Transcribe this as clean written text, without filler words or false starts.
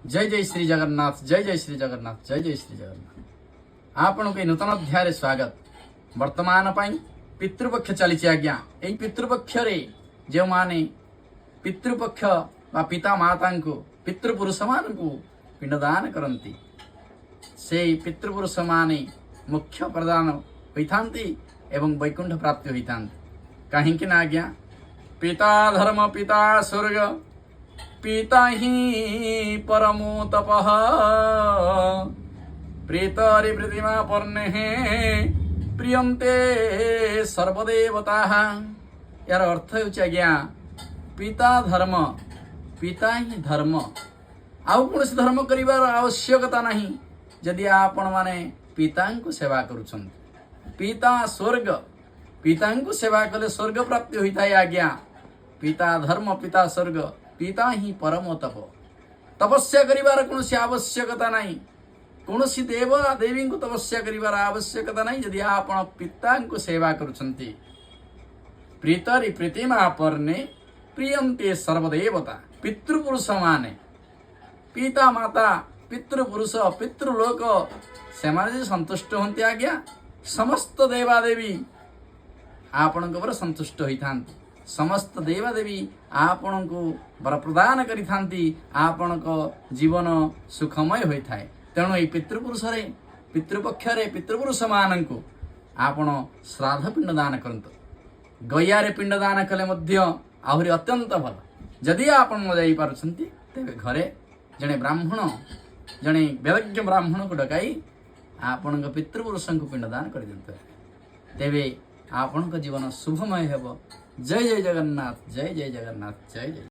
ଜୟ ଜୟ ଶ୍ରୀ ଜଗନ୍ନାଥ, ଜୟ ଜୟ ଶ୍ରୀ ଜଗନ୍ନାଥ, ଜୟ ଜୟ ଶ୍ରୀ ଜଗନ୍ନାଥ। ଆପଣଙ୍କୁ ଏହି ନୂତନ ଅଧ୍ୟାୟରେ ସ୍ୱାଗତ। ବର୍ତ୍ତମାନ ପାଇଁ ପିତୃପକ୍ଷ ଚାଲିଛି ଆଜ୍ଞା। ଏହି ପିତୃପକ୍ଷରେ ଯେଉଁମାନେ ପିତୃପକ୍ଷ ବା ପିତା ମାତାଙ୍କୁ, ପିତୃପୁରୁଷମାନଙ୍କୁ ପିଣ୍ଡଦାନ କରନ୍ତି, ସେଇ ପିତୃପୁରୁଷମାନେ ମୋକ୍ଷ ପ୍ରଦାନ ହୋଇଥାନ୍ତି ଏବଂ ବୈକୁଣ୍ଠ ପ୍ରାପ୍ତି ହୋଇଥାନ୍ତି। କାହିଁକି ନା ଆଜ୍ଞା, ପିତା ଧର୍ମ, ପିତା ସ୍ୱର୍ଗ, ପିତା ହିଁ ପରମୋ ତପଃ, ପିତରି ପ୍ରୀତିମାପନ୍ନେ ପ୍ରୀୟନ୍ତେ ସର୍ବଦେବତାଃ। ଏହାର ଅର୍ଥ ହେଉଛି ଆଜ୍ଞା, ପିତା ଧର୍ମ, ପିତା ହିଁ ଧର୍ମ। ଆଉ କୌଣସି ଧର୍ମ କରିବାର ଆବଶ୍ୟକତା ନାହିଁ ଯଦି ଆପଣମାନେ ପିତାଙ୍କୁ ସେବା କରୁଛନ୍ତି। ପିତା ସ୍ୱର୍ଗ, ପିତାଙ୍କୁ ସେବା କଲେ ସ୍ୱର୍ଗ ପ୍ରାପ୍ତି ହୋଇଥାଏ ଆଜ୍ଞା। ପିତା ଧର୍ମ, ପିତା ସ୍ୱର୍ଗ, ପିତା ହିଁ ପରମ ତପ। ତପସ୍ୟା କରିବାର କୌଣସି ଆବଶ୍ୟକତା ନାହିଁ। କୌଣସି ଦେବ ଦେବୀଙ୍କୁ ତପସ୍ୟା କରିବାର ଆବଶ୍ୟକତା ନାହିଁ ଯଦି ଆପଣ ପିତାଙ୍କୁ ସେବା କରୁଛନ୍ତି। ପିତରି ପ୍ରୀତିମାପନ୍ନେ ପ୍ରୀୟନ୍ତେ ସର୍ବଦେବତା। ପିତୃପୁରୁଷ ମାନେ, ପିତା ମାତା, ପିତୃପୁରୁଷ, ପିତୃଲୋକ, ସେମାନେ ଯଦି ସନ୍ତୁଷ୍ଟ ହୁଅନ୍ତି ଆଜ୍ଞା, ସମସ୍ତ ଦେବାଦେବୀ ଆପଣଙ୍କ ଉପରେ ସନ୍ତୁଷ୍ଟ ହୋଇଥାନ୍ତି। ସମସ୍ତ ଦେବାଦେବୀ ଆପଣଙ୍କୁ ବର ପ୍ରଦାନ କରିଥାନ୍ତି। ଆପଣଙ୍କ ଜୀବନ ସୁଖମୟ ହୋଇଥାଏ। ତେଣୁ ଏଇ ପିତୃପୁରୁଷରେ, ପିତୃପକ୍ଷରେ ପିତୃପୁରୁଷମାନଙ୍କୁ ଆପଣ ଶ୍ରାଦ୍ଧ ପିଣ୍ଡ ଦାନ କରନ୍ତୁ। ଗୟାରେ ପିଣ୍ଡ ଦାନ କଲେ ମଧ୍ୟ ଆହୁରି ଅତ୍ୟନ୍ତ ଭଲ। ଯଦି ଆପଣ ନ ଯାଇପାରୁଛନ୍ତି, ତେବେ ଘରେ ଜଣେ ବ୍ରାହ୍ମଣ, ଜଣେ ବେଦଜ୍ଞ ବ୍ରାହ୍ମଣକୁ ଡକାଇ ଆପଣଙ୍କ ପିତୃପୁରୁଷଙ୍କୁ ପିଣ୍ଡଦାନ କରିଦିଅନ୍ତୁ। ତେବେ ଆପଣଙ୍କ ଜୀବନ ଶୁଭମୟ ହେବ। ଜୟ ଜୟ ଜଗନ୍ନାଥ, ଜୟ ଜୟ ଜଗନ୍ନାଥ, ଜୟ ଜୟ।